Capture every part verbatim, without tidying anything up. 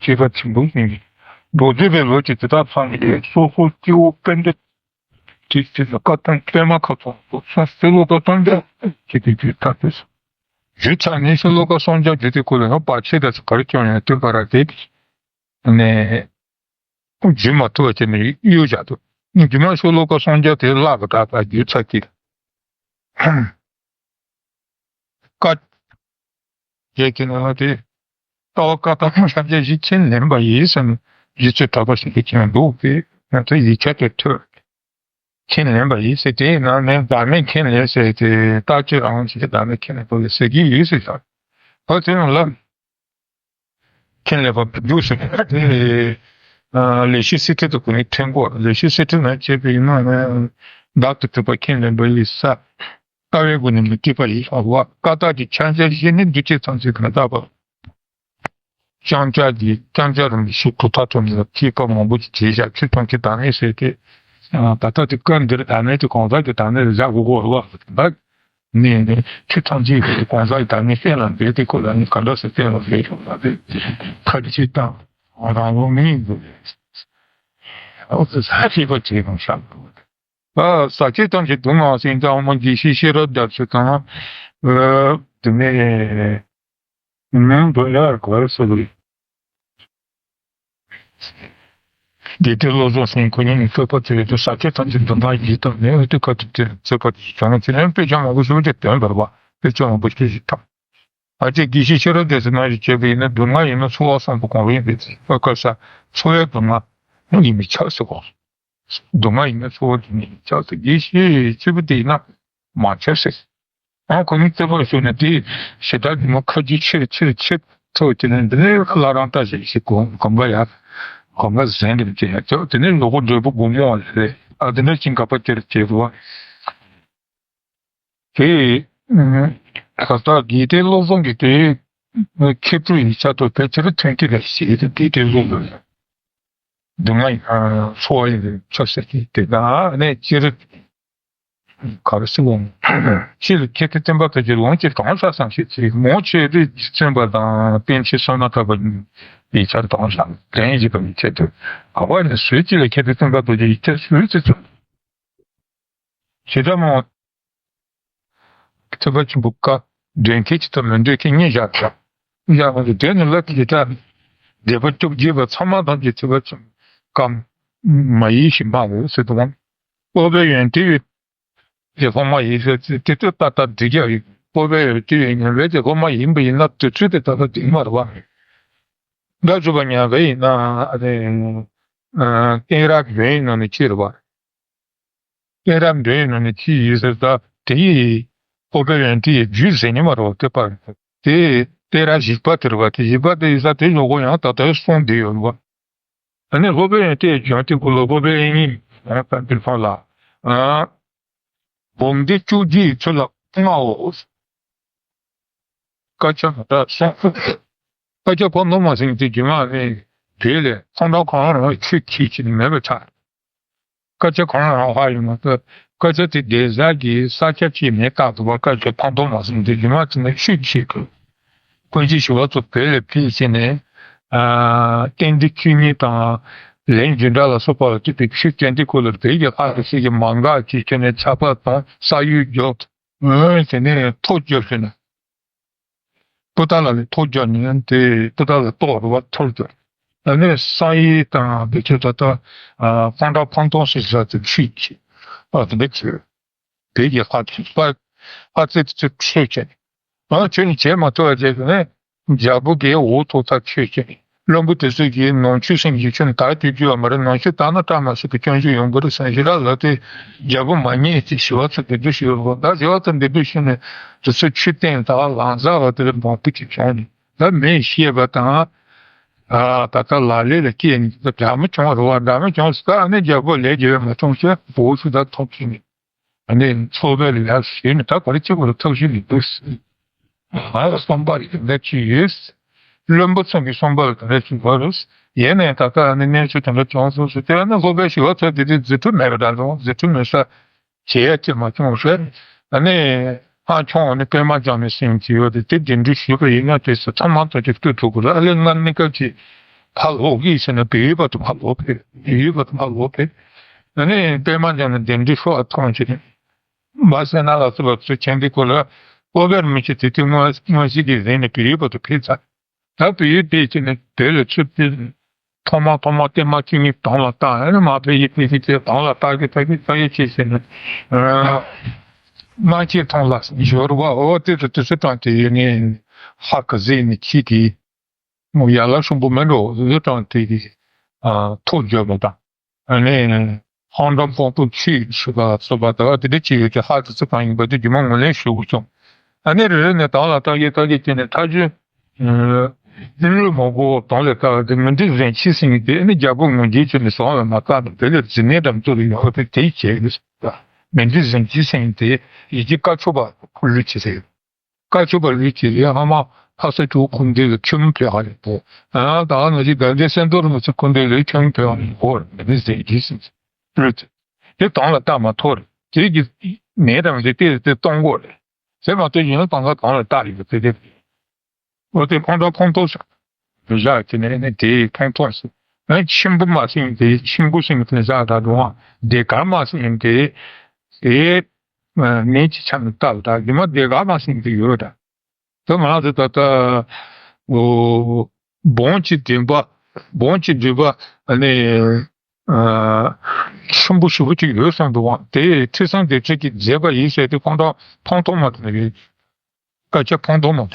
སྐྱེས་པ་ཆེན་པོ་ཡིན། རྡོ་རྗེ་བའི་ལོ་གཅིག་དེ་དག་ཚང་ནས་སོ་སོ་སྐྱེ་བོ་དཔེ་འདྲ་དེ་དེ་ལ་བཀའ་གདམས་པད་མ་ཁ་ཚོན་སོ་སོ་ལོ་ཀ་སངས་རྒྱས་ཀྱི་དེ་དེ་ཐག་ཆོད་སོང་། རྒྱུ་ཆ་ནས་ཤོ་ལོ་ཀ་སངས་རྒྱས་རྒྱུ་དེ་ཁོ་ལ་ཡང་བར་ཆད་དང་ག་རེ་བྱུང་ཡང་དུས་པ་ར་དེ་ནས་རྒྱུ་མ་ཐུབ་པ་བྱས་ནས་གཡོལ་བཞག་འདུག་རྒྱུ་མ་ཤོ་ལོ་ཀ་སངས་རྒྱས་དེ་བརླག་གི་ད་ལྟ་རྒྱུ་ཆ་གི་ཀ་རྒྱལ་གྱི་ནང་ལ་དེ། ལྟ་བ་བཀའ་ཐམས་ཅད་ཤར་བྱེད་ཅིང་ཁས་ལེན་པ་ཡིན་ཟེར་ནས་རྗེ་བཙུན་གྲགས་པ་ཞིག་གིས་ཀྱང་འདུག་པས། ང་ཚོ་ཡིག་ཆ་དེ་ཐོས། ཁས་ལེན་པ་ཡིན་ཟེར་དེའི་ནང་ནས་བདག་མེད་ཁས་ལེན་ཟེར་དེ་ལྟ་སྤྱོད་རང་བཞིན་གྱི་བདག་མེད་ཁས་ལེན་པ་ལ་ཟེར་གྱི་ཡོད་ཟེར་ཞིང་། བ་དེ་རྣམས་ལ་ཁས་ལེན་པ་བུ་རྒྱུད་ཟེར་དེ་ལས་ལེགས་བཤད་གསེར་ཁྲི་དུ་གོ་ནས་ཐོན་གོ། ལེགས་བཤད་གསེར་ཁྲི་ནང་བྱས་པའི་ནང་ནས་བདག་ཏུ་གྲུབ་པ་ཁས་ལེན་པ་ཡིན་ས། ལྟ་བའི་སྒོ་ནས་མི་སྐྱེ་བ་ཡི་བ། བཀའ་རྟགས་ཀྱི་ཕྱག་རྒྱ་བཞི་ནི་འདུས་བྱས་ཐམས་ཅད་ཀྱང་དག་པ། ལྕང་སྐྱ་གི་ལྕང་སྐྱ་རིན་པོ་ཆེ་གྲུབ་མཐའ་ཐོབ་ནས་སྐྱེས་པ་མང་པོ་ཅིག་བྱས་བཞག་ཆོས་ཐམས་ཅད་བདག་མེད་ཟེར་ཏེ། ད་ལྟ་དེ་སྐབས་འདིར་བདག་མེད་དེ་གང་ཟག་གི་བདག་མེད་ལ་བཞག་དགོས་གོ་བ་འདུག་ནས་ནས་ཆོས་ཐམས་ཅད་ཀྱི་གང་ཟག་གི་བདག་མེད་གཏན་ལ་འབེབས་ཏེ་ཁོ་ལ་ནི་ག་འདྲ་ཟེར་གཏན་ལ་འབེབས་ཆོག་ལ་དེ་ཁ་ཅིག་དང་རང་རང་མིང་འདུག་ཨོ་ཙི་ས་ཤེས་པ་བྱེད་རུང་བསམ་འདུག་ཨ། ཟག་བཅས་ཐམས་ཅད་སྡུག་བསྔལ་ཟེར་ཏེ་ཨ་མ་དགེ་བཤེས་ཤེས་རབ་རྒྱ་མཚོ་དང་། ཨ། དེ་ནས་ནང་དུ་ཡར་གོ་སོ་ལི། དགེ་ལྡན་བློ་བཟང་སེང་ཁོ་གཉིས་ནི་བསྟོད་པ་དེ་རེད་དུ་ཟག་བཅས་ཐམས་ཅད་སྡུག་བསྔལ་ཡིན་དང་ནས་འོ་དེ་ཁ་ཐུག་དེ་བརྩེགས་པ་དེ་བྱུང་ཚེ་ནས་དཔེ་ཆ་མང་པོ་ཞིག་དེ་དོན་པར་བ་དཔེ་ཆ་མང་པོ་ཞིག་ཞིག་དང་། ཨ་ཅེ་དགེ་བཤེས་ཤེས་རབ་རྒྱ་མཚོ་ནང་ཞིག་བྱས་པ་ཡིན་ན་སྡུག་བསྔལ་ཡིན་ན་ཚོར་བ་བསམ་པ་གང་རུང་ཡིན་པའི་ཚེ་བཀའ་ས་ཚོར་བའི་སྡུག་བསྔལ་ཡིན་མི་ཆགས་ཟེར་གོ། སྡུག་བསྔལ་ཡིན་ན་ཚོར་བ་དེ་ནི་ཆགས་སོ། དགེ་བཤེས་སྐྱེས་བུ་དེ་ཡིན་ན་མ་ཆགས་ཟེར། ཨ་ཁོ་ནི་རྩོད་པར་ཞུགས་ནས་དེ་ཞེ་དྲག་གི་མོ་ཁ་རྗེ་ཆེར་ཆེར་ཆེར་ཐོག་དེ་ནས་འདི་ནས་བླ་རང་ལྟ་ཞིག་ཞིག་གོམ་གོམ་པ་ཡ། གོམ་པ་ཟན་འདེབས་ཀྱི་ཡ་ཅོག་དེ་ནས་ལོ་གོ་འབྲས་བུ་སྒོམ་མོ་ལས་ཨ་དེ་འདྲ་ཅིང་ག་པ་ཅེར་བྱེད་རུ་བ། དེ་ད་ལྟ་དགེ་ལྡན་བློ་བཟང་གི་དེ་མཁས་གྲུབ་ཡིག་ཆ་ཐོག་ཕལ་ཆེར་ཐོན་གྱི་རེད་ཞེས་དེ་དེ་བློ་བཟང་སྡུག་བསྔལ་ཚོར་བ་ཡིན་ཆོག་ཟེར་གྱི་དེ་ན་ནས་སྤྱིར་ག་རེ་ཟེར་འོང་། ཕྱི་ལ་ཁྱེད་ཀྱི་བསྟན་པ་དང་གྱི་ལོངས་ཀྱི་གང་ཟག་སང་ཞེས་ཚིག་མོ་ཆེ་རིགས་ཀྱི་བཙུན་པ་དང་པཎ་ཆེན་བསོད་ནམས་གྲགས་པ་ཡིག་ཆར་གང་ཟག་ལན་བཞི་པ་ཡི་ཆེད་དུ་ག་བ་ནས་བཟོས་ཅི་ལ་ཁྱེད་ཀྱི་བསྟན་པ་དང་གྱི་ཡིག་ཆར་བཟོས་ཚེ་ཚོ། ཇི་ལྟར་མོ། ཐེག་པ་ཆེན་པོ་བཀའ་འདོན་མཁན་གྱི་ཐོག་མི་འདོན་མཁན་གཉིས་བཞག་ཚར། བཞག་པ་དེ་དོན་ནི་ལབ་ཀྱི་ད། སྡེ་པ་བཅོ་བརྒྱད་པ་ཚང་མ་ཐམས་ཅད་ཐེག་པ་ཆེན་པོ་བཀའ་མ་ཡིན་ཞིག་མ་རེད་ཟེར་དུ་བ། སློབ་དཔོན་ཡོན་ཏན་ཡོད་དེ་སློབ་མ་ཡིན་ཟེར་དེ་དེ་ཏག་ཏག་འགྲིག་ཡག་ཡོད། སློབ་དཔོན་ཡོན་ཏན་ཡོད་ཉན་པས་དེ་སློབ་མ་ཡིན་པ་ཡིན་ན་དུས་ཚོད་དེ་ཏག་ཏག་འགྲིག་མ་རེད་བ། འདྲ་བཟོ་བ་ཉན་པ་ཡིན་ན་ཨ་རེ། བསྟན་རབ་འདོན་ཡིན་ན་ནི་ཅི་རེད་བ། བསྟན་རབ་འདོན་ཡིན་ན་ནི་ཅི་ཡིན་ཟེར་ད་དེ་ཡི་སློབ་དཔོན་ཡོན་ཏན་ཡི་རྒྱུད་ཟེར་ནི་མ་རེད་བ་དེ་པར། དེ་བསྟན་རབ་བཞི་པ་དེ་རེད་བ། དེ་བཞི་པ་དེ་ཡིན་ས་དེ་ཡོ་གོ་ཡང་ད་ལྟ་གསུང་བསྡད་ཡོད་རེད་བ། ཨ་ནི་སློབ་དཔོན་ཡོན་ཏན་ཡི་སྦྱོང་དེ་ཀུན་ལ་སློབ་དཔོན་ཡིན་ཡང་ད་འདིར་ཕང་ལ། ཨ། འབུམ་སྡེ་བཅུ་གཅིག་ཚུལ་ལ་ལྔའོ། དཀར་ཆག་མ་དག་སོང་། དཀར་ཆག་ཕོ་ནོར་མ་སེང་དེ་རྒྱུ་མ་ནི་དེ་ལས་ཁོང་རང་ཁོང་རང་ཆོས་ཁྱི་ཁྱི་ནི་མེད་པ་ཆགས། དཀར་ཆག་ཁོང་རང་ཧ་ཡོད་མ་གཏོགས་དཀར་ཆག་དེ་སྡེ་གཟར་གྱི་ས་ཆ་ཅིག་མེད་རྟག་ཏུ་བ། དཀར་ཆག་ཕོ་ནོར་མ་སེང་དེ་རྒྱུ་མ་དེ་ནི་ཆོས་ཁྱི་གི་དཀོན་མཆོག་ཞི་བ་འཚོ་བོད་ལ་ཕེབས་ཟིན་ནས། ཨ། རྟེན་འབྲེལ་བཅུ་གཉིས་དང་། ལན་བརྒྱུད་འདྲ་ལ་སོགས་པ་ལ་ལྟོས་པའི་ཆོས་སྟོན་དུས་ཁོ་ལ་བོད་ཀྱི་ལྷ་དང་སྲས་ཀྱི་མ་འགག་ཅིག་ཁྱོན་ནས་ཆར་པ་དང་ས་གཡོས་རྒྱོབ། འོན་ཏེ་ནས་ཐོ་རྒྱོབ་ཟེར་ན། པོ་ཏཱ་ལ་ལས་ཐོ་རྒྱོབ་ནས་དེ་པོ་ཏཱ་ལ་གཏོར་རུ་བ་ཐོར་རྒྱོབ། ཨ་ནི་བསམ་ཡས་དང་བེ་ཆོད་ད་ལྟ་ཨ་ཕང་ཁྲ་ཕང་སྟོང་ཟེར་ས་དེ་ཆུས་ཀྱི་ཨ་དེ་འདྲ་ཆུ། བོད་ཀྱི་ལྷ་དེ་ལྷ་རྩེ་དེ་ཚོ་ཆོས་བྱས་ནས། ཨ་ཆོས་ནི་བྱེད་མ་ཐུབ་པ་བྱས་ནས་རྒྱལ་པོ་གིས་འུ་ཐུག་ཐག་ཆོད་བྱས་ནས་བློན་པོ་དེ་ཚོ་གིས་ནང་ཆོས་སེམས་ཀྱི་ཆོས་ནི་དག་གཅོད་རྒྱུ་ཡོད་མ་རེད། ནང་ཆོས་དག་ན་བཀྲ་མ་ཤིས་པའི་སྐྱོན་བརྗོད་ཡོང་གི་རེད་བསམ་ཞེ་དྲག་ལབ་སྟེ་རྒྱལ་པོ་མ་ཉེས་ཏེ་ཞི་བ་འཚོ་འདི་འདྲ་ཞུས་པ་ད་ཞི་བ་འཚོ་འདི་འདྲ་ཞུས་ནས་དེ་ཚོ་ཆོས་བསྟན་ད་ལང་ཚ་བ་དེ་ལ་མང་པོ་ཅིག་བྱུང་ནས་ད་མི་ཤེས་པ་དང་། ད་ལྟ་ལག་ལེན་ལ་སྐྱེས་ནས་འདྲ་མི་བྱུང་རུ་བ་འདྲ་མི་བྱུང་ཟེར་ད་ཨ་ནི་རྒྱལ་པོ་ལས་རྒྱལ་བའི་མ་བྱུང་ཞེས་འོ་ཚོད་ད་ཐོབ་ཕྱིན་ནས། ཨ་ནི་ཚོགས་པའི་ལས་ཞུས་ནས་ད་ག་རེ་བྱེད་དགོས་རེད་ཐབས་ཤེས་མི་འདུག་ང་ལ་བསམ་པ་རེ་འདྲ་ཅིག་ཡོད། བློན་པོ་ཚོ་གི་བསམ་པ་ལ་དེ་འདྲ་ཅིག་ཡོད་རེད། ཡིན་ནའི་ད་ལྟ་ཨ་ནི་གནས་ཚུལ་དེ་འདྲ་བྱུང་སོང་ཟེར་དེ་ཨ་ནི་སློབ་དཔོན་ཞི་བ་འཚོ་དེ་དུས་རྫུ་འཕྲུལ་མེད་པ་འདྲ་རུང་རྫུ་འཕྲུལ་མེད་ས་བྱེད་ཡ་ཅིག་མ་བྱུང་ཟེར། ཨ་ནི་ཧང་ཆོང་ཨ་ནི་པད་མ་བྱང་མའི་སེམས་ཅིག་ཡོད་དེ་དེ་གདན་འདྲེན་ཞུས་པ་ཡིན་ན་དེ་ཚོ་ཚང་མ་ཐམས་ཅད་བསྐུལ་ཐུབ་དགོས་རེད། ཨ་ལས་སྔར་གནས་སྐབས་ཀྱི་ ཕར་ལོག་གི་ཟེར་ན་བལ་ཡུལ་བར་དུ་ཕར་ལོག་ཕེབས། བལ་ཡུལ་བར་དུ་ཕར་ལོག་ཕེབས། ཨ་ནི་པད་མ་འབྱུང་གནས་གདན་འདྲེན་ཤོག་ཨ་ཐོན་བྱས་ནས། སྦ་སེ་ན་ལ་སོགས་པ་ཚོ་ཆེན་པོའི་སྐོར་ལ་ཨོ་བེར་མི་ཆེ་དེ་དུས་སྔོན་སྔོན་གཤེགས་ཀྱི་རིང་ནས་བལ་ཡུལ་བར་དུ་ཕེབས་ཚར། ད་བལ་ཡུལ་དེ་ཕྱིན་ནས་བོད་ལ་ཚུར་ཕེབས། ཐོག་མ་ཐོག་མ་བརྟན་མ་བཅུ་གཉིས་དོན་ལ་བཏང་། ཨ་ནི་མར་ཕལ་ཆེར་ཕལ་ཆེར་དེ་དོན་ལ་བཏང་གི་བཏང་གི་བཏང་གི་བྱས་ཟེར་ནས། ཨ་སྨྲ་བྱེད་ཐོང་ལ་ཡོད་རེད་བ། འོ་དེ་ཚོ་དེ་ཚོ་དྲངས་ཏེ་ཡོད་ནས་ཧ་ག་ཟེ་ནས་ཁྱི་དེ་མོ་ཡར་ལ་ཤོང་པོ་མེད་འགྲོ་དེ་ཚོ་དྲངས་ཏེ་ཨ་ཐོ་བརྗོད་པ་དང་། ཨ་ནི་ཧང་ཀྲང་ཀོང་ཏུ་ཆུས་ཞུ་བ་སོགས་པ་དང་དེ་འདྲ་བྱས་ཡོད་ཀྱི་ཧ་དེ་ཚོ་གང་ཡིན་པ་དེ་རྒྱུ་མ་ངོས་ལེན་ཞུ་དགོས་བྱུང་། ཨ་ནི་རེ་རེ་ནས་དང་ལ་བཏགས་ཀྱི་བཏགས་ཀྱི་བྱས་ནས་ཐག་ཆོད། ཨ་ནི་ལུས་མང་པོ་དང་ལ་བཏགས་དེ་མི་འདི་གཟན་ཆི་ཟིན་གྱི་དེ་ནི་རྒྱལ་པོ་ངོས་འཛིན་བྱས་ནས་བཟང་བའི་མ་བཏགས་ནས་དེ་ལས་འཛིན་ནས་འགྲམ་ཚོ་ལ་ཡོང་བ་དེ་དེའི་བྱས་ཡོད། མི་འདི་གཟན་ཆི་ཟིན་གྱི་དེ་ཡི་གེ་བཀའ་ཆོས་པ་ལུས་ཆི་ཟེར། བཀའ་ཆོས་པ་ལུས་ཀྱི་རེད། ཨ་མ་ལྷ་ས་ཆུ་ཁུང་འདི་ལ་ཁྱོད་མོ་བོད་ཧ་རེད་དོ། ཨ་ད་ང་ཅི་དགའ་ལྡན་སེམས་རྟོགས་རིན་པོ་ཆེ་ཁུང་འདི་ལ་ཁྱོད་མོ་བོད་ཧ་རེད་གོ་རེད་མི་ཟེར་གྱིས་ཟེར་ལུས་ཀྱི་དེ་དང་ལ་བཏགས་མ་ཐོ་རེད། དེ་གི་མེད་དམ་ཟེར་ཏེ་དེ་གཏོང་གོ་རེད། ཟེར་མ་ཐོ་ཡིན་ན་དང་ག་དང་ལ་བཏགས་ཡོད་ཟེར་ཏེ། འོ་དེ་ཁོང་ཁྲོ་ཁོང་ཁྲོ་ཟེར། བཞག་ཅིག་ནས་ནི་དེའི་ཁོང་ཁྲོ་ཟེར། ཨ་ཆེན་པོ་མ་ཟིན་དེ་ཆེན་པོ་ཟིན་དེ་བཞག་ད་རུང་བ་དེ་ག་མ་ཟིན་དེ་དེ་མེད་ཅི་ཆ་ནས་བཏགས་ད་རྒྱུ་མ་དེ་ག་མ་ཟིན་དེ་ཡོད་ད། དེ་མ་ཟེར་ད་ད་འོ་སྦོམ་གྱི་འདུན་པ་སྦོམ་གྱི་འདུན་པ་ནི་ཆེན་པོ་ཞེ་པོ་ཅིག་ཡོད་བསམ་འདུག་བ། དེ་ཁྲི་སྲོང་ལྡེ་བཙན་གྱིས་མཛད་པ་ཡིན་ཟེར་དེ་ཁོང་ཁྲོ་ཁོང་ཁྲོ་མ་དེ་ནས་ཡོད། སྐད་ཆ་ཕོང་ཐོག་མ།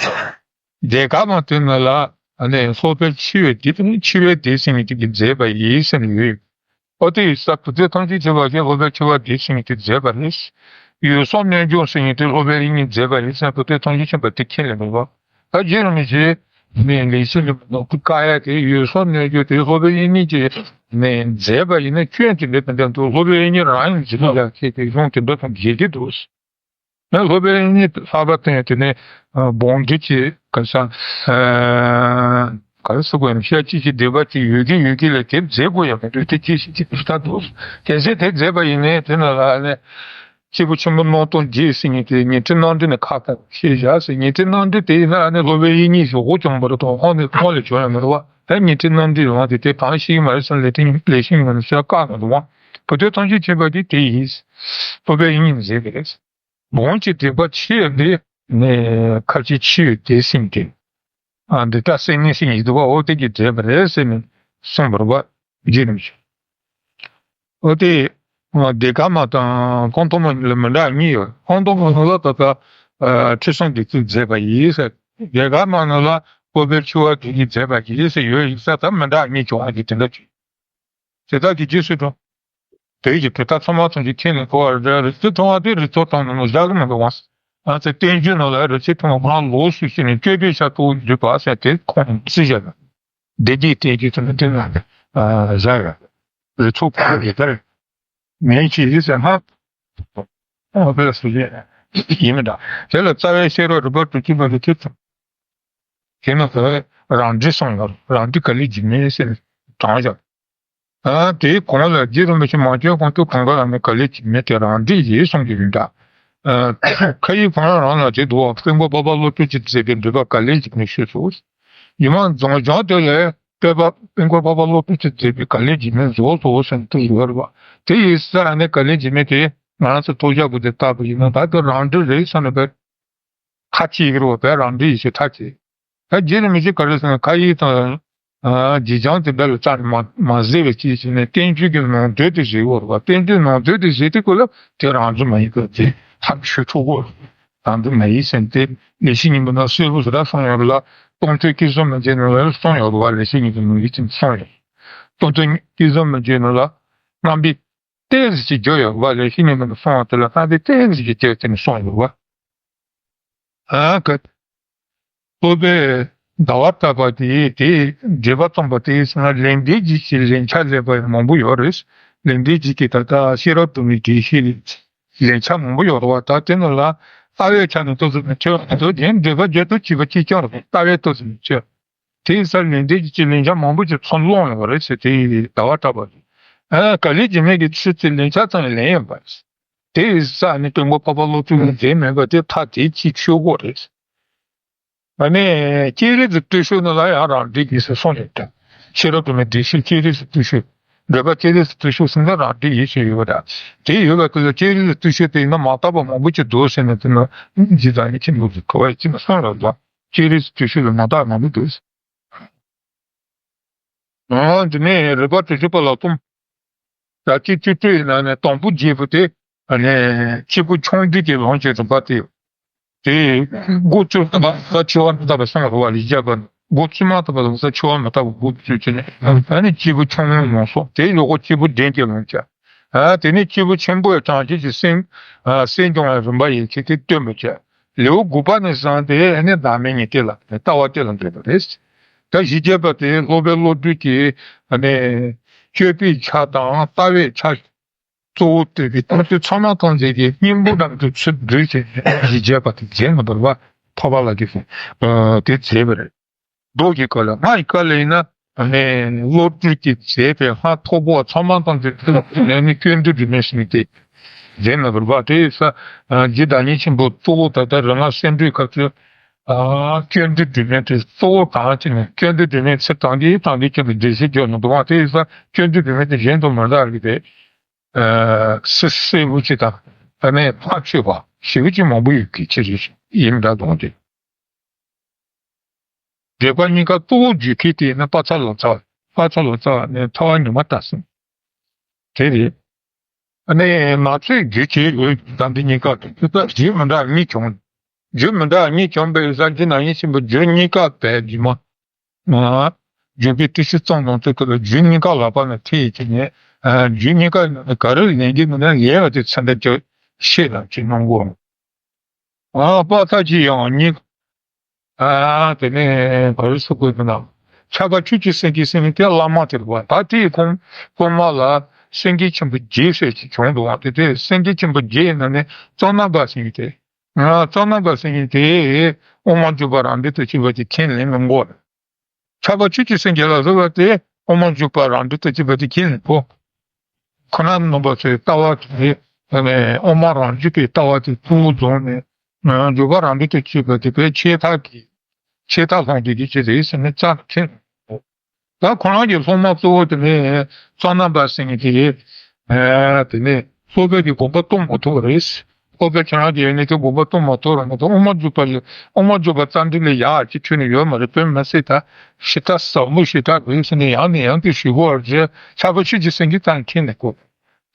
དེ་ག་མ་དེ་ན་ལ་ཨ་ནི་སློབ་དཔོན་ཆེ་བའི་སྡེ་དང་ཆེ་བའི་སྡེ་ཟེར་མཁན་དེ་གིས་མཛད་པ་ཡིན་ཟེར་ནས་ཡོད། ཨོ་དེ་ཡིན་ས་བུ་ཚོས་ཐམས་ཅད་མཁྱེན་པ་ཞིག་སློབ་དཔོན་ཆེ་བ་སྡེ་ཟེར་མཁན་དེ་མཛད་པ་རེད། འོད་སྲུང་རྣལ་འབྱོར་ཟེར་མཁན་དེ་སློབ་དཔོན་དབྱིག་གཉེན་མཛད་པ་རེད་ཟེར་ན་བུ་ཚོས་ཐམས་ཅད་མཁྱེན་པ་དེ་ཁས་ལེན་མི་དགོས། ད་རྗེ་རིན་པོ་ཆེ་ནས་ལེགས་བཤད་ལ་མི་ནོར་བུ་བཀའ་ཡ་དེ་འོད་སྲུང་རྣལ་འབྱོར་དེ་སློབ་དཔོན་དབྱིག་གཉེན་གྱིས་ནས་མཛད་པ་ཡིན་ན་སྐྱོན་དེ་འདྲ་དེ་འདྲ་འདུག་སློབ་དཔོན་དབྱིག་གཉེན་རང་ཡང་འཛིན་ལ་ཡག་ཁྱེད་ཀྱི་གཞུང་དེ་འདྲ་དང་འགལ་གྱི་འདུག་ན་སློབ་དཔོན་གཉིས་ལྷག་པ་དེ་དེ་ནས་སྦོམ་འདྲི་གྱི་ག་ས་ག་རེ་ཟེར་དགོས་ཡིན་ཤ་གཅིག་གི་སྡེ་པ་གཅིག་ཡོད་ཀྱི་ཡོད་ཀྱི་ལས་དེ་མཛད་དགོས་ཡ་མི་འདུག་དེ་ཅི་ཞིག་ཅིག་ལྟ་འདུག་གལ་སྲིད་དེ་མཛད་པ་ཡིན་ནའི་དེ་ན་ལ་ནས་སྐྱེས་བུ་ཆེན་པོ་སྣང་སྟོང་རྒྱས་ཟེར་མཁན་དེ་ཉི་ཁྲི་རྣམ་འགྲེལ་ནས་ཁ་སྐོང་བཤད་བཞག་ཟེར། ཉི་ཁྲི་རྣམ་འགྲེལ་དེ་ཡིན་ན་ཨ་ནི་སློབ་དཔོན་དབྱིག་གཉེན་ཞིག་འོ་བྱུང་བ་རེད་དོ། ཁོང་ནས་ཁོང་ལས་བྱུང་ཡ་མི་རེད་བ། ད་ཉི་ཁྲི་རྣམ་འགྲེལ་ཡོང་དེ་དེ་གང་ཤེས་ཀྱི་མ་རེད་ཟེར་ལས་དེ་ལས་ཤེས་ཀྱི་མ་རེད་ཟེར་བཀག་མི་འདུག་བ། བུ་ཚོས་ཐམས་ཅད་མཁྱེན་པ་དེ་དེ་ཡིན། སློབ་དཔོན་དབྱིག་གཉེན་མཛད་པ་རེད། སྦོམ་གྱི་སྡེ་པ་ཆེ་འདི་ནས་ཁ་ཆེ་ཆེ་བའི་སྡེ་ཟེར་མཁན་དེ། ཨ་འདི་ལྟར་སེང་གེ་ཟེར་མཁན་འདུག་བ། འོ་དེ་གིས་མཛད་པ་རེད་ཟེར་ནས་གསུངས་པ་རེད་བ། རྗེ་རིན་པོ་ཆེ། འོ་དེ་སྡེ་ཀ་མ་དང་ཁོང་ཐོག་མ་གཉིས་ལ་མི་འདྲ་གཉིས་ཡོད། ཁོང་ཐོག་མ་ནང་ལ་ད་ལྟ་ཁྲི་སྲོང་ལྡེ་བཙན་མཛད་པ་ཡིན་ཟེར། སྡེ་ཀ་མ་ནང་ལ་སློབ་དཔོན་ཆེ་བ་དེ་གིས་མཛད་པ་ཡིན་ཟེར་ཡོད་ཡིན་ས། ད་མི་འདྲ་གཉིས་བྱུང་བ་གི་དེ་འདྲ་བྱུང་། དེ་དག་གི་རྗེས་སུ་འགྲོ། བོད་ཀྱི་བོད་ཐ་ཚང་མ་ཚང་གི་ཁྱེད་ནས་གོ་བ་རེད། རི་ཆུ་ཐོང་བ་དེ་རི་ཆུ་ཐོང་ནང་བཞག་གི་མི་འདུག་བ། ང་ཚོ་བསྟན་བཅོས་ནང་ལ་རི་ཆུ་ཐོང་བ་ལོགས་སུ་ཕྱིན་ནས་དཔྱོད་པའི་ཤར་ཐུག་འདུས་པ་ཟེར་དེ་ཁོང་བརྩི་བཞག་གི། བདེ་སྐྱིད་བསྟན་བཅོས་ཚོ་ནི་དེ་ན་བཞག་གི། རི་ཆུ་ཁོང་གི་དེར་མེད་ཅིག་ཡིན་ཟེར་ན། ཨ་བོད་སུ་ཡིན་མི་འདྲ། དེ་ལ་རྩ་བའི་བཤད་རོགས་རི་པ་དྲུག་ཅུ་པ་རི་ཆུ་ཐོང་། དེ་ནི་བོད་རང་འགྲེལ་གསུངས་ཡོད། རང་འགྲེལ་ག་ལེར་འཇིགས་མེད་ཟེར་དྲངས་བཞག་ཨ་དེའི་གོང་ལ་རྗེ་རིན་པོ་ཆེ་མ་བྱོན་གོང་དུ་གང་ག་ལ་ནི་ག་ལེར་འཇིགས་མེད་དེ་རང་འགྲེལ་ཡིན་གསུངས་ཀྱི་ཡིན་ད། ཨ་ཁ་ཡིག་ཁོ་རང་རང་ལ་དེ་འདུག་བ། སྤྲུལ་སྐུ་འཕགས་པ་བློ་གྲོས་ཀྱིས་མཛད་པའི་འགྲེལ་པ་ག་ལེར་འཇིགས་མེད་ཞུས་སོ། ཉི་མ་རྫོང་བྱང་དེ་ལས་སྤྲུལ་པ་སྤྲུལ་སྐུ་འཕགས་པ་བློ་གྲོས་ཀྱིས་མཛད་པའི་ག་ལེར་འཇིགས་མེད་རྫོགས་སོ་ཟེར་དུ་ཡོད་རེད་བ། དེ་ཡིན་ས་ནི་ག་ལེར་འཇིགས་མེད་དེ་ང་རང་ཚོ་ཐོག་ཞག་པོ་དེ་བཏགས་པ་ཡིན་ན་ད་དེ་རང་འགྲེལ་རེད་ཟེར་ནས་བས། ཁ་ཅིག་རོ་བས་རང་འགྲེལ་ཡིན་ཞེས་ཁྲ་ཅིག་ད་རྗེ་རིན་པོ་ཆེ་ག་རེ་ཟེར་ན་ཁ་ཡིག་དང་། ཨ་རྗེས་འཇམ་དེ་འདྲ་ལ་རྩ་ནས་མ་མ་ཟེར་བའི་ཅིག་བྱས་ནས་བསྟན་བཅོས་ཀྱི་ནང་དོན་དེ་བཞེས་ཡོད་རེད་བ། བསྟན་བཅོས་ནང་དོན་དེ་བཞེས་དུས་སྐབས་ལ་དེ་རང་བཙུན་མ་ཡིན་པ་དེ་ཐག་ཆོད་ཐུབ་ཀྱི་རེད། རང་བཙུན་མ་ཡིན་ཟེར་ཏེ་ལེགས་བཤད་སྙིང་པོ་ནང་གསལ་པོ་ཞེ་དྲག་གསུངས་ཡོད་རེད་ལ། སྟོང་ཐུན་སྐལ་བཟང་མན་ཆད་ནང་ལ་གསུངས་ཡོད་རེད་བ། ལེགས་བཤད་སྙིང་པོ་ནང་ཡིད་ཀྱིས་གསུངས་ཡོད། སྟོང་ཐུན་སྐལ་བཟང་མན་ཆད་ནང་ལ་རྣམ་པའི་ཏོག་ཙམ་ཅིག་བརྗོད་ཡོད་པ། ལེགས་བཤད་སྙིང་པོ་ནས་གསུངས་པ་དེ་ལ་རྣམ་པའི་ཏོག་ཙམ་ཅིག་བརྗོད་དེ་ནས་གསུངས་ཡོད་པ། ཨ་ཀ་སློབ་དཔོན་ཟླ་བ་གྲགས་པ་དེས་དེའི་འགྲེལ་པ་བརྩམས་པ་དེས་ཟེར་ན་ལེགས་ལྡན་འབྱེད་ཀྱི་ལན་ཆགས་ལེན་པ་མང་པོ་ཡོད་རེད། ལེགས་ལྡན་འབྱེད་ཀྱི་ད་ལྟ་ཤེས་རབ་སྒྲོན་མེའི་འགྲེལ་བཤད་ལན་ཆགས་མང་པོ་ཡོད་རེད་བ། ད་དེ་ནང་ལ་ལྟ་བའི་ཆ་ནས་ཏོག་ཙམ་ནས་ཆོས་ང་ཚོ་དེ་འགྲེལ་པ་བརྗོད་དུ་བྱེད་པ་གཅིག་རྐྱང་རེད། ལྟ་བའི་ཏོག་ཙམ་ནས་ཆོས། དེ་ཡི་སར་ལེགས་ལྡན་འབྱེད་ཀྱི་ལན་ཆགས་མང་པོ་ཅིག་ཚུར་སློང་ཡོང་བ་རེད་ཟེར། དེ་ཡི་ཟླ་བ་གྲགས་པ་རེད། ཨ་ག་ལེར་འཇིགས་མེད་ཀྱི་ཚུལ་དེ་ལན་ཆགས་ཙམ་ལས་ལན་ཡོད་པ་རེད། དེ་ཡི་ས་ནི་སྤྲུལ་སྐུ་འཕགས་པ་བློ་གྲོས་ཀྱི་མཛད་མེད་པ་དེ་མཐའ་དེ་ཅིག་ཆོད་དགོས་རེད། ཨ་ནི་སྤྱན་རས་གཟིགས་བརྟུལ་ཞུགས་ནང་ལ་ཡང་རང་འགྲེལ་ཡིན་ཟེར་གསུངས་ཡོད་ཀྱང་། ཤེས་རབ་ཏུ་མའི་འགྲེལ་བཤད་སྤྱན་རས་གཟིགས་བརྟུལ་ཞུགས། འགྲེལ་པ་སྤྱན་རས་གཟིགས་བརྟུལ་ཞུགས་ཟེར་ན་རང་འགྲེལ་ཡིད་བཞིན་ཡོད་པ་འདྲ། དེ་ཡོད་པ་དེ་ལ་སྤྱན་རས་གཟིགས་བརྟུལ་ཞུགས་དེ་ཡིན་ན་མ་དག་པ་མང་པོ་ཅིག་འདུག་ཟེར་ནས་དེ་ན་རྗེ་བདག་ཉིད་ཆེན་པོ་གིས་གོ་བ་ཡིད་ཆེས་ནས་གསུངས་ལ་འདུག་སྤྱན་རས་གཟིགས་བརྟུལ་ཞུགས་ལ་མ་དག་མང་པོ་འདུག་ཨ་འདི་ནས་རིག་པ་དྲུག་ཅུ་པ་ལ་གསུམ། ད་སྤྱི་སྤྱི་སྤྱོད་ཡིན་ན་ནི་དང་པོ་རྒྱས་པ་དེ་ཨ་ནི་སྐྱེས་བུ་ཆུང་འབྲིང་གི་ལོངས་སྤྱོད་རིམ་པ་དེ། དེ་སྒོ་བཅུ་ཐམ་པ་ལ་འཆི་བ་མི་རྟག་པ་གསུངས་པ་རེད་པ། ལས་རྒྱས་པ་ནི་སྒོ་བཅུ་མ་ཐམ་པ་ལ་འཆི་བ་མི་རྟག་པ་སྒོ་བཅུ་བྱས་ནས་ཨ་ནི་སྐྱེས་བུ་ཆུང་ངུའི་ལོངས་སྤྱོད་དེ་ཡོག་གོ་སྐྱེས་བུ་འབྲིང་གི་ལོངས་སྤྱོད། ཨ་དེ་ནས་སྐྱེས་བུ་ཆེན་པོའི་གྲངས་ཀྱི་སེམས་ཨ་སེམས་སྦྱོང་བའི་རིམ་པ་ཡན་ཆད་དེ་སྟོན་པ་བྱས། ལེའུ་དགུ་པ་ནས་བཟུང་སྟེ་ཨ་ནི་བདག་མེད་གཉིས་དེ་ལ་ལྟ་བ་དེ་ལ་འདྲེས་པ་རེད། ད་གཞི་རྒྱས་པ་དེ་སློབ་པའི་བློ་གྲོས་ཀྱི་ཨ་ནི་སྤྱོད་པའི་ཆ་དང་ལྟ་བའི་ཆ་གཙོ་བོ་བསྟན་པའི་ལྟ་ཚུལ་ཚད་མ་ཐམས་ཅད་ཀྱི་སྙིང་པོ་རྣམས་ཀྱི་ཚུལ་བསྡུས་བྱས་ནས་གཞི་རྒྱས་པ་དེ་མཛད་མི་འདུག་པ། འཕགས་པ་ལགས་ཀྱིས་དེ་མཛད་པ་རེད། མདོ་གི་སྐབས་ལ་སྔགས་ཀྱི་སྐབས་ལ་ཡིན་ན་ཨ་ནི་བློ་གྲོས་ཀྱིས་མཛད་པའི་སྔགས་ཐོག་པོ་ཚད་མ་ཐམས་ཅད་ཐུགས་ལ་ནས་ནི་སྐྱོན་བྲལ་སྒྲིབ་མེད་ཟེར་མཁན་དེ་མཛད་མི་འདུག་པ། དེ་ཡིན་ཙང་རྗེ་བདག་ཉིད་ཆེན་པོ་གཙོ་བོ་ད་ལྟ་རིག་སྔགས་གསེར་འགྲེལ་སྐབས་སུ་ཨ་སྐྱོན་བྲལ་སྒྲིབ་མེད་དེ་གཙོ་བོ་གང་བྱས་ནས་སྐྱོན་བྲལ་སྒྲིབ་མེད་ཚུལ་དང་དེའི་དང་དེའི་སྐྱོན་དུ་འགྲེལ་བཤད་བརྗོད་མི་འདུག་པ། དེ་ཡིན་ཙང་སྐྱོན་བྲལ་སྒྲིབ་མེད་དེ་གཞན་དུ་མི་འདའ་བ་རེད་དེ། ཨ་སི་སི་བུ་ཅི་དང་ཨ་ནི་ཕར་ཆོད་པ་ཞེ་པོ་ཅིག་མང་པོ་ཡོད་ཀྱི་ཕྱིར་ཡིན་འདྲ་དང་དེ། འགྲེལ་པ་གཉིས་ཀ་གཙོ་བོ་བརྗོད་མཁན་དེ་ནི་དཔག་བསམ་ལམ་རྩ་བ། དཔག་བསམ་ལམ་རྩ་བ་ནས་ཐར་པ་ཉི་མ་ལྟར་གསུངས། དེ་རེད། ཨ་ནི་ནག་ཚོས་བརྗོད་བྱེད་ཡོད་དམ་པའི་གཉིས་ཀ་དང་དེ་ལྟར་བརྗོད་མི་འདྲ་གཉིས་བྱུང་། བརྗོད་མི་འདྲ་གཉིས་བྱུང་བའི་ས་འདི་ན་ཡིན་ཕྱིན་པ་བརྗོད་གཉིས་ཀ་བས་རྗེས་མ། ཨ། བརྗོད་པའི་བརྟུལ་ཞུགས་གཙང་རྣོན་ཚོས་ཀྱི་ལ་རྒྱུ་གཉིས་ཀ་ལག་པ་ནས་ཐེ་ཡི་ཅི་ཉེ། ཨ། རྒྱུ་གཉིས་ཀ་ག་རེ་ལེན་གྱི་མི་ན་ལས་པ་དེ་ཚེ་འདི་ཅི་ཤེས་ལ་ཅི་གནང་གོ། ཨ། དཔག་ཚད་ཀྱི་ཡང་གཉིས། ཨ། དེ་ནས་ག་རེ་ཟེར་དགོས་མི་ན། ཁྱབ་པ་ཆོས་ཀྱི་སེང་གེ་སེང་གེ་དེ་བླ་མ་དེ་རེད་པ། ད་དེའི་གོང་གོང་མ་ལ་སེང་གེ་ཆེན་པོ་བརྒྱད་ཟེར་ཅིག་བྱུང་འདུག་པ། དེ་དེ་སེང་གེ་ཆེན་པོ་བརྒྱད་ཡིན་ན་ནི་གཙང་རྣམ་པ་སེང་གེ་དེ། ང་གཙང་རྣམ་པ་སེང་གེ་དེ་དབུ་མ་འཇུག་པ་རང་འགྲེལ་དུ་བྱས་པ་དེ་ཁས་ལེན་མི་དགོས། ཁྱབ་པ་ཆོས་ཀྱི་སེང་གེ་ལ་སོགས་པ་དེ་དབུ་མ་འཇུག་པ་རང་འགྲེལ་དུ་བྱས་པ་དེ་ཁས་ལེན་དགོས། ཁོ་ན་ནང་པ་ཚོའི་ལྟ་བ་དེ་དབུ་མ་རང་འཇུག་པའི་ལྟ་བ་དེ་གཙོ་བོ་བཟུང་ནས་འཇུག་པ་རང་འགྲེལ་དུ་བྱས་པ་དེ་བས་ཆེས་ཐག་གི་ཆེས་ཐག་ལྷུང་གི་གི་ཆེད་རེད་ཟེར་ནས་རྩ་ནས་ཁས་ལེན་དགོས། ད་ཁོ་རང་གི་སློབ་མ་གཙོ་བོ་དེ་ནི་གཙང་རྣམ་པ་སེང་གེ་དེ། ཨ་དེ་ནི་སློབ་དཔོན་གྱི་དགོངས་པ་རྟོགས་མ་ཐུབ་པ་རེད། སློབ་དཔོན་ཁྱེད་རང་གི་ཡོན་གནས་ཀྱི་དགོངས་པ་རྟོགས་མ་ཐུབ་ར་མ་གཏོགས་དབུ་མ་འཇུག་པ་ལ་དབུ་མ་འཇུག་པ་རྩ་འགྲེལ་ལས་ཡག་ཅིག་ཁྱོན་ནས་ཡོད་མ་རེད། དཔེ་མི་སྲིད་ད་ཞེ་དྲག་ཟབ་མོ་ཞེ་དྲག་རེད་ཟེར་ནས་ཡང་ནས་ཡང་དུ་ཞུ་དགོས་པ་རེད། ཁྱབ་པ་ཆོས་ཀྱི་སེང་གེ་རྩ་ནས་ཁས་ལེན་དགོས།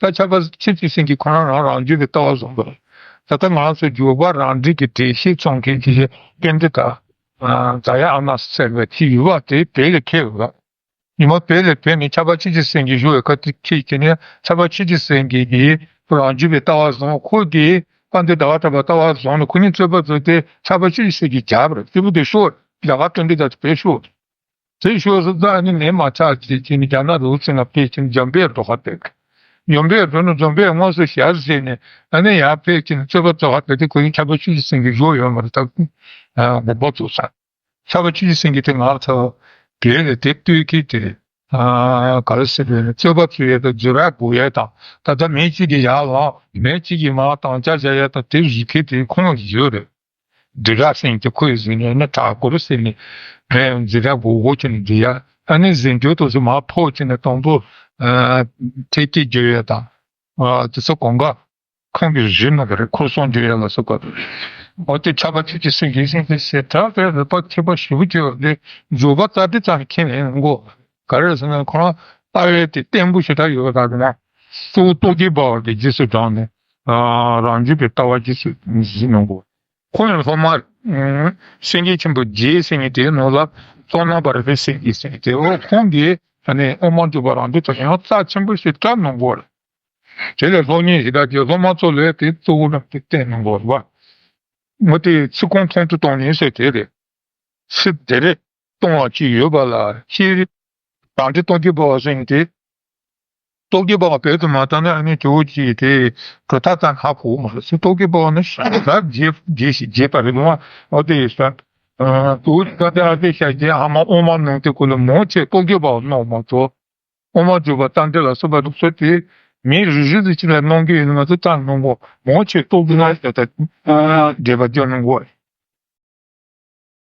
ད་ཁྱབ་པ་ཆོས་ཀྱི་སེང་གེ་ཁོ་རང་རང་རང་འཇུག་པའི་ལྟ་བ་བཟུང་བ་རེད། ད་ལྟ་ང་ཚོ་འཇུག་པ་རང་འགྲེལ་གྱི་འགྲེལ་བཤད་རྩོམ་མཁན་གྱི་དཔེ་འདི་དང་། ཛ་ཡ་ཨ་ན་ཟེར་བའི་དེ་ཡུལ་བ་དེ་བོད་ལ་ཁེལ་བ། ཉི་མ་བོད་ལ་བོད་ནས་ཁྱབ་པ་ཆོས་ཀྱི་སེང་གེ་བཞུགས་པའི་ཁ་ཐུག་ཁྱེད་ཀྱིས་ནི་ཁྱབ་པ་ཆོས་ཀྱི་སེང་གེ་གིས་རང་རྒྱུད་པའི་ལྟ་བ་བཟུང་། ཁོ་གིས་དཔལ་ལྡན་ཟླ་བ་གྲགས་པའི་ལྟ་བ་བཟུང་ནས་ཁོ་གཉིས་རྩོད་པ་རྩོད་དེ་ཁྱབ་པ་ཆོས་ཀྱི་སེང་གེ་རྒྱབ་རེད། རྩོད་པ་དེ་ཤོར་རྒྱ་གར་དོན་འགྲེལ་དང་བོད་ཤོར། དེ་ཤོར་སོང་ཙང་ནི་ནས་མ་ཆགས་བྱེད་ཀྱིན་རྒྱ་ནག་རུ་ཚིག་ལ་ཕེབས་ཀྱིན་འཇམ་དཔལ་འགྲོ་ཁ་བསྡད། འཇམ་དཔལ་འགྲོ་ནས་འཇམ་དཔལ་དངོས་སུ་ཞལ་གཟིགས་ནས་ཨ་ནི་ཡར་ཕེབས་ཀྱིན་རྩོད་པ་རྩོད་ཁ་བསྡད་དེ་ཁོ་གཉིས་ཁྱབ་པ་ཆོས་ཀྱི་སེང་གེ་བཞུགས་ཡོད་མ་རེད། ད་དགོངས་པ་རྫོགས་ཚར། ཁྱབ་པ་ཆོས་ཀྱི་སེང་གེ་དེ་ང་ཚོ་བོད་ལ་དེབ་སྟོད་མཁན་དེ། ཨ་ག་རེ་ཟེར་དགོས་རེད། རྩོད་པ་རྩོད་ཡས་དང་རྫུན་ར་འགོག་ཡས་དང་། ད་ལྟ་མི་གཅིག་གིས་ཡར་ལངས། མི་གཅིག་གིས་མར་དམ་བཅའ་བཞག་ཡས་དང་། དེབ་བྲིས་མཁན་དེ་ཁོང་ཡོད་རེད། འབྲི་གྲྭ་ཟེར་མཁན་དེ་ཁོ་ཡི་གཟིགས་ནས་ནི་གྲྭ་སྐོར་ཟེར་ནས་ངས་རྫུན་ར་འགོག་འགོག་བྱས་ནས་འབྲི་ཡ། ཨ་ནི་གཟིགས་འགྱུར་དུ་སུ་མར་ཕོག་བྱས་ནས་དང་པོ་ཨ་ཐེ་ཀེ་རྒྱག་ཡས་དང་། ཨ་དེ་ཚོ་གང་ག་ཁོང་གི་རིགས་ནང་གི་རེད། ཁོ་སོང་རྒྱུ་ཡོད་ལ་སོགས་པ། འོ་དེ་ཁྱབ་པ་ཆོས་ཀྱི་སེང་གེ་ཟེར་དེ་ཞེ་དྲག་པའི་རིག་པ་མཁས་པ་ཞེ་པོ་ཅིག་ཡོད་དེ། འཇུག་པ་རྩ་འགྲེལ་ཙམ་མཁྱེན་ནས་མགོ་ག་རེ་ཟེར་ན་ཁོ་རང་ལྟ་བའི་དེ་བརྟན་པོ་ཞེ་དྲག་ཡོད་པ་དང་། གཙོ་བོ་རྟོག་གེ་འབར་བ་དེ་རྗེས་སུ་འབྲངས་ནས་རང་རྒྱུད་པའི་ལྟ་བ་རྗེས་སུ་གཟིགས་གནང་དགོས། ཁོང་ཡང་སློབ་མ་སེང་གེ་ཆེན་པོ་བརྒྱད་ཟེར་མཁན་དེའི་ནང་ལ་གཙང་རྣམ་པར་རིག་པའི་སེང་གེ་ཟེར་མཁན་དེ། འོ་ཁོང་གིས་ཨ་ནི་དབུ་མ་འཇུག་པ་རང་འགྲེལ་དུ་ཡང་རྩ་ཆེན་པོ་ཞིག་བཀྲམ་གནང་དགོས་རེད། དེ་ལས་སློབ་གཉེར་ཞེ་དྲག་བྱས། སློབ་མ་ཚོ་ལ་དེ་གཙོ་བོ་རང་དེ་བསྟན་གནང་དགོས་རེད་པ། ངོ་དེ་ཚིག་ཁོང་མཐོང་དུ་གཏོང་ནས་ཟེར་དེ་རེད། ཚིག་དེ་རེད། གཏོང་བ་ཅིག་ཡོད་པ་ལ་ཤེས་རིག་རང་འགྲེལ་རྟོག་གེ་འབར་བ་ཟེར་མཁན་དེ། རྟོག་གེ་འབར་བ་བོད་དུ་མ་བཏང་ན་ཨ་ནི་ཇོ་བོ་རྗེ་དེ་གྲུབ་མཐའ་ཙམ་ཧ་གོ་མ་རེད། རྟོག་གེ་འབར་བ་ནི་ཞེ་དྲག་རྒྱས་རྒྱས་ཤིག་རྒྱས་པ་རེད་མ། འོ་དེ་ཡིན་ས། ཨ་ཇོ་བོ་རྗེ་བཀའ་གདམས་ཨ་ཏི་ཤ་རྒྱས་ཨ་མ་དབུ་མ་གནང་དུས་སྐབས་ལ་མང་ཆེ་རྟོག་གེ་འབར་བ་གནང་མ་གཏོགས། དབུ་མ་འཇུག་པ་རྟ་མགྲིན་ལ་སོགས་པ་སོགས་དེ་མི་རེ་རེ་ཟིག་ཅིག་ལ་གནང་གི་ཡོད་ན་ང་ཚོ་ཙམ་གནང་གོ། མང་ཆེ་རྟོག་གེ་ན་ཞེ་དྲག་འགྲེལ་པ་རྒྱག་གནང་གོ།